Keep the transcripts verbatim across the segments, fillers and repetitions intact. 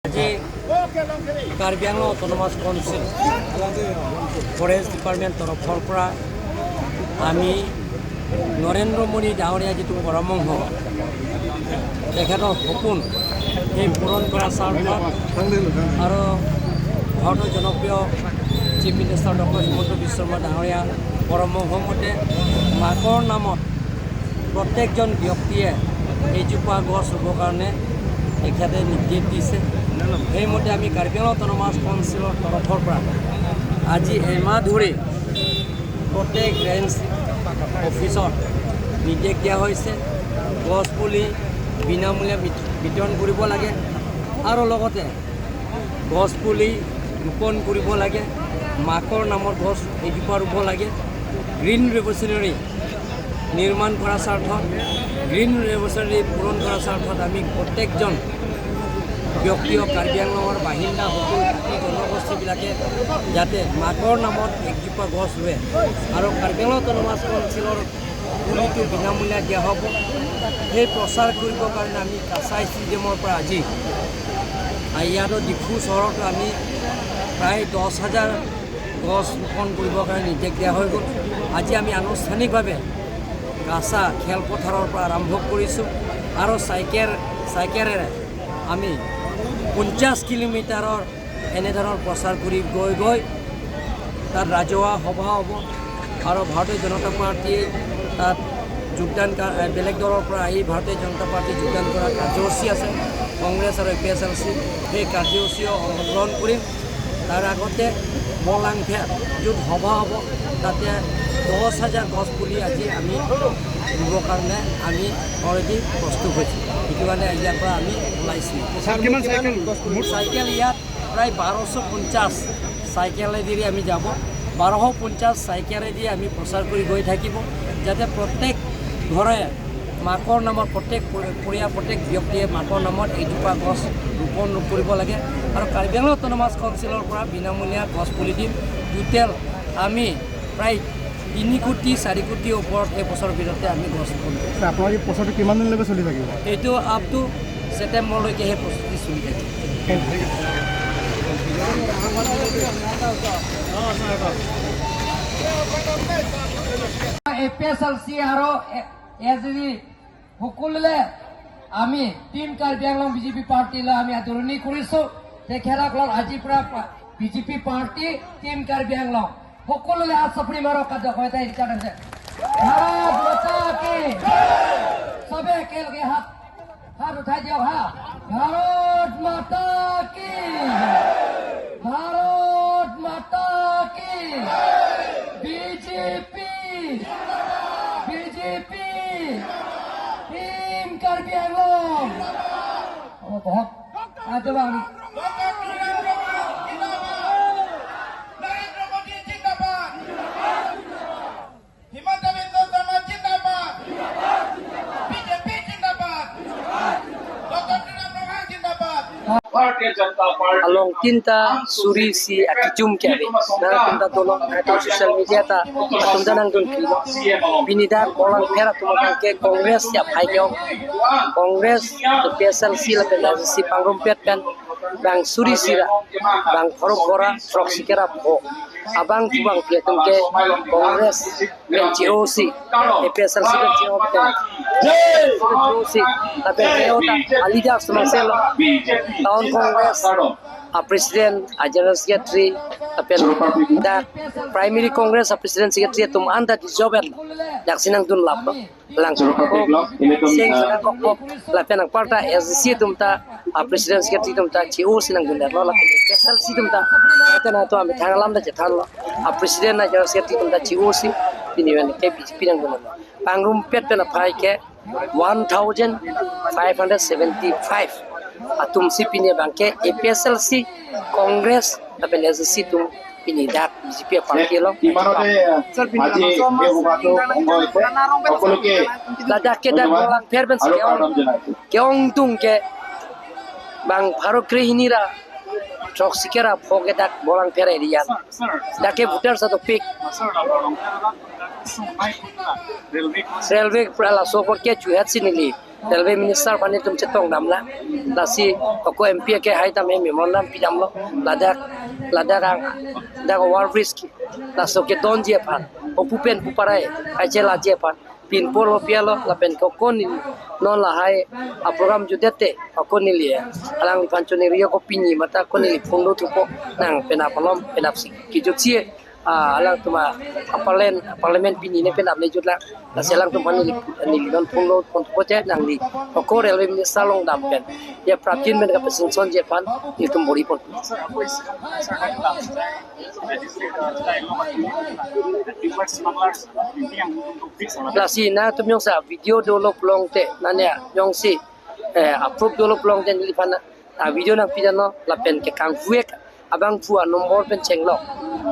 আজি Karbi Anglong autonomous council forest department তৰফৰ পৰা আমি নৰেন্দ্ৰ মোদী ডাঙৰীয়া যিটো পৰামৰ্শ, তেখেতৰ সপোন, সেই পূৰণ কৰাৰ স্বাৰ্থত আৰু ভাৰতৰ জনপ্ৰিয় চিফ মিনিষ্টাৰ ডক্টৰ হিমন্ত বিশ্ব শৰ্মা ডাঙৰীয়া পৰামৰ্শ মতে মাকৰ নামত প্ৰত্যেকজন ব্যক্তিয়ে এজোপা গছ ৰুবৰ কাৰণে তেখেতে নিৰ্দেশ দিছে। সেইমতে আমি কাৰ্বি আংলং অট'নমাছ কাউন্সিলৰ তৰফৰ পৰা আজি এমাহ ধৰি প্ৰত্যেক ৰেঞ্জ অফিচত নিৰ্দেশ দিয়া হৈছে, গছ পুলি বিনামূলীয়া বিত-, বিতৰণ কৰিব লাগে আৰু লগতে গছ পুলি ৰোপণ কৰিব লাগে, মাকৰ নামত গছ এজোপা ৰুব লাগে। গ্ৰীণ ৰেভলিউচনাৰী নিৰ্মাণ কৰাৰ স্বাৰ্থত, গ্ৰীণ ৰেভলিউচনাৰী পূৰণ কৰাৰ স্বাৰ্থত আমি প্ৰত্যেকজন ব্যক্তি আৰু কাৰ্বি আংলঙৰ বাসিন্দা সকলো জাতি জনগোষ্ঠীবিলাকে যাতে মাকৰ নামত এজোপা গছ ৰুৱে আৰু কাৰ্বি আংলং অট'নমাছ কাউন্সিলৰ পুলিটো বিনামূলীয়া দিয়া হ'ব। সেই প্ৰচাৰ কৰিবৰ কাৰণে আমি কাছাৰ ষ্টেডিয়ামৰ পৰা আজি, আ, ইয়াতো ডিফু চহৰতো আমি প্ৰায় দহ হাজাৰ গছ ৰোপণ কৰিবৰ কাৰণে নিৰ্দেশ দিয়া হৈ গ'ল। আজি আমি আনুষ্ঠানিকভাৱে কাছা খেলপথাৰৰ পৰা আৰম্ভ কৰিছোঁ আৰু চাইকেল, চাইকেলেৰে আমি পঞ্চাছ কিলোমিটাৰৰ এনেধৰণৰ প্ৰচাৰ কৰি গৈ গৈ তাত ৰাজহুৱা সভা হ'ব আৰু ভাৰতীয় জনতা পাৰ্টীয়ে তাত যোগদান কা-, এ, বেলেগ দলৰ পৰা আহি ভাৰতীয় জনতা পাৰ্টীত যোগদান কৰা কাৰ্যসূচী আছে, কংগ্ৰেছ আৰু এ পি এইচ এল চি। সেই কাৰ্যসূচীও অংশগ্ৰহণ কৰিম। তাৰ আগতে বলাংফেৰ য'ত সভা হ'ব, তাতে দহ হাজাৰ গছ পুলি আজি আমি ৰুবৰ কাৰণে আমি অলৰেডি প্ৰস্তুত হৈছোঁ। সেইটো কাৰণে ইয়াৰ পৰা আমি ওলাইছোঁ। ছাৰ, কিমান চাইকেল? চাইকেল ইয়াত প্ৰায় বাৰশ পঞ্চাছ চাইকেলেদি আমি যাব। বাৰশ পঞ্চাছ চাইকেলেদি আমি প্ৰচাৰ কৰি গৈ থাকিব, যাতে প্ৰত্যেক ঘৰে মাকৰ নামত, প্ৰত্যেক পৰি-, পৰিয়াল, প্ৰত্যেক ব্যক্তিয়ে মাকৰ নামত এজোপা গছ ৰোপণ কৰিব লাগে। আৰু কাৰ্বি আংলং অট'নমাছ কাউন্সিলৰ পৰা বিনামূলীয়া গছ পুলি দিম। টোটেল আমি প্ৰায় তিনি কোটি, চাৰি কোটিৰ ওপৰত এই বছৰৰ ভিতৰতে আমি গছ ৰোপণ কৰিম। ছাৰ, আপোনাৰ এই প্ৰচাৰটো কিমান দিনলৈকে চলি থাকিব? এইটো আপ টু ছেপ্টেম্বৰলৈকে সেই প্ৰস্তুতি চলি থাকিব। এ পি এইচ এল চি আৰু এ-, এ জি ডি সকলোৱে আমি team Karbi Anglong B J P পাৰ্টীলৈ আমি আদৰণি কৰিছো। তেখেতসকলক আজিৰ পৰা পা-, B J P party, team Karbi Anglong সকলোৱে হাত চাপৰি মাৰক, কাৰ্যকৰ্তা ইনচাৰ্জ আছে। ভাৰত মাতা কি? সবে একেলগে হাত, হাত উঠাই দিয়ক হা। ভাৰত মাতা কি? ভাৰত মাতা কি? B J P, B J P, team Karbi Anglong. অ, বহুত। আ, জবাব। নৰেন্দ্ৰ মোদী জিন্দাবাদ। হিমন্ত বিশ্ব শৰ্মা জিন্দাবাদ। বি জে পি জিন্দাবাদ। ডক্টৰ তুলিৰাম ৰংহাং জিন্দাবাদ। Bharatiya Janata Party along tinta suri si akechum ke ave. Nangtum ta dolo, nangtum social media ta, atum ta nangtum kilo. Pini dak bolampher atum abangke Congress ya phai yo. Congress, A P H L C lapen A P H L C pangrumpet pen bang suri sira, bang pharo phora, throksi kera pho. Abang tubang pi atum ke Congress pen che-o si, A P H L C pen che-o pen, pen che-o si, lapen che-o ta a leader sumang selo, Town Congress a President, a General Secretary, lapen dak Primary Congress a President Secretary atum anta dissolve lo, dak si nangdun lap lo. Lang sing senang kokpok, lapen nang parta S D C atum ta, a President Secretary atum ta, che-o si nangdun lo, lapen S L C atum ta, lapen atum amethang alam ta chethan lo, a President na General Secretary atum ta che-o si, pini pen ke B J P nangdun lo. Pangrumpet pen aphai ke one thousand five hundred seventy-five atum si pini abangke A P H L C, Congress, lapen S D C atum pini dak B J P party along. ইমানতে আজি এই সভাটো সংঘ হৈছে। সকলোকে Ladak ke dak bolampher pen si ke-ong, ke-ongdung ke bang pharo krehini ra throksi kera pho ke dak bolampher area. Dak ke voter sa topik. Railway pra laso apor ke chuhet si neli. Railway Minister aphan itum chetongdamlo. Lasi ako M P akehai atum memorandum pidamlo. Ladak, ladak ang, dak overbridge ke, laso kedonji aphan, opu pen pu parai, kachelaji aphan pinpur lo pialo, lapen ako neli non lahai aprogram jutdetlo, ako neli alangliphan choningri ako pini matha ako neli phone lo thupo, nang penap alom, penapsi kejutsi, ah, alangtum a-parliament, parliament pini ne penap ne jutlo. Lasi alangtum aphan neli, neli non phone lo, phone thupo te nangli ako Railway Minister along dam pen, ya Prabjin pen kapesenson ji aphan nelitum bor-i pon. Lasi nangtum jongsi video dolo pulote, nane jongsi, eh, approve dolo pulote neliphan a-video nangpidamnon, lapen kekangvek abangphu a-number pen chenglok,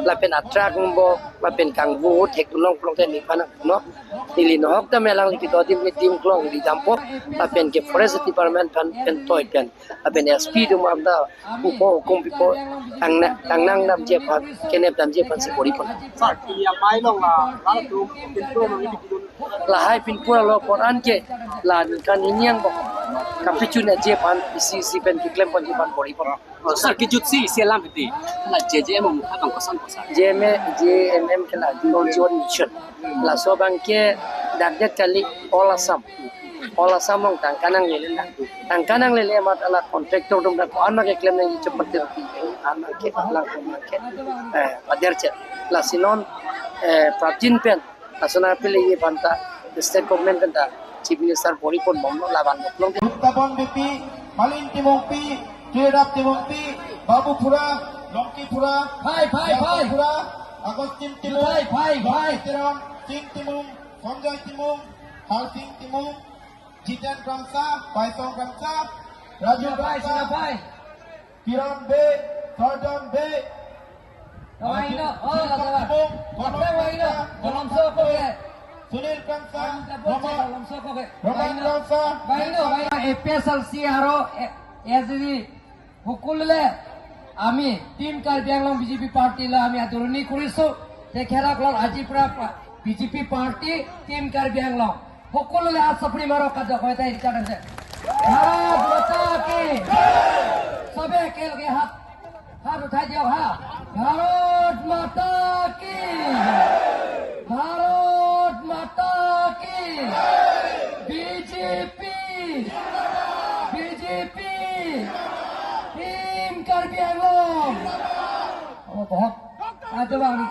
lapen a-truck number, lapen kangvu thekdunlong pulote neliphan nangpunon. Neli nohok tame alangli kedo adim, adim klong neli dampo, lapen ke Forest Department aphan pen toi pen, lapen S P atum aphan ta upo hukum pipo, kangnang, kangnang damji aphan, kenep damji aphansi bor-i pon. Sir, pini amei along la, latum pinpur along ini pidun. Lahai pinpur along apor an ke, la ningkan hini angbong kapachunji aphan, isi isi pen keklem ponji aphan bor-i pon. Oh, sir, kejutsi isi alam hedi. La J J M M abang koson koson. J M M, J M M ke la Jal Jeevan Mission. Laso abang ke dakdet kali All Assam. All Assam along tangka nanglele na. Tangka nanglele amat ala contractor atum dak ko-an ma keklem nangji chepatir pi. An ma ke, alangtum ma ke, eh, pader chet. Lasi non, eh, Prabjin pen, laso nangpiliji aphan ta, state government pen ta, Chief Minister bor-i ponbomlo, labang boklong. Utpabon Beypi, Malin Timungpi, Tridap Timungpi, Babu Phura, Longki Phura, Phai, phai, Yaku phai. Phura, Augustine Timung, Phai, phai, phai. Longki Teron, Sing Timung, Sanjoy Timung, Harsing Timung, Jiten Kramsa, Paisong Kramsa, Raju Sina phai, Kramsa, sina phai. Kiran Bey, Sarjan Bey, Kamai no, oh, Jiten Kramsa, Kramsa. Timung, Kramsa, Konom Kramsa, Kramsa, Kramsa, Kramsa, Sunil Kramsa, Kramsa, Roma, Kramsa, Kramsa. Roma Kramsa. Baino, baino, A P H L C aro, eh, S D, সকলোৱে আমি team Karbi Anglong বিজেপি পাৰ্টীলৈ আমি আদৰণি কৰিছো। তেখেতসকলৰ আজিৰ পৰা পা-, BJP party team Karbi Anglong সকলোৱে হাত চাপৰি মাৰক, কাৰ্য সহায়তা ইচ্ছা আছে। ভাৰত মাতা কি? চবে একেলগে হাত, হাত উঠাই দিয়ক হা। ভাৰত মাতা কি? ভাৰত মাতা কি? BJP! BJP! Team Karbi Anglong! Oh, বহক। আ, যাবা আমি।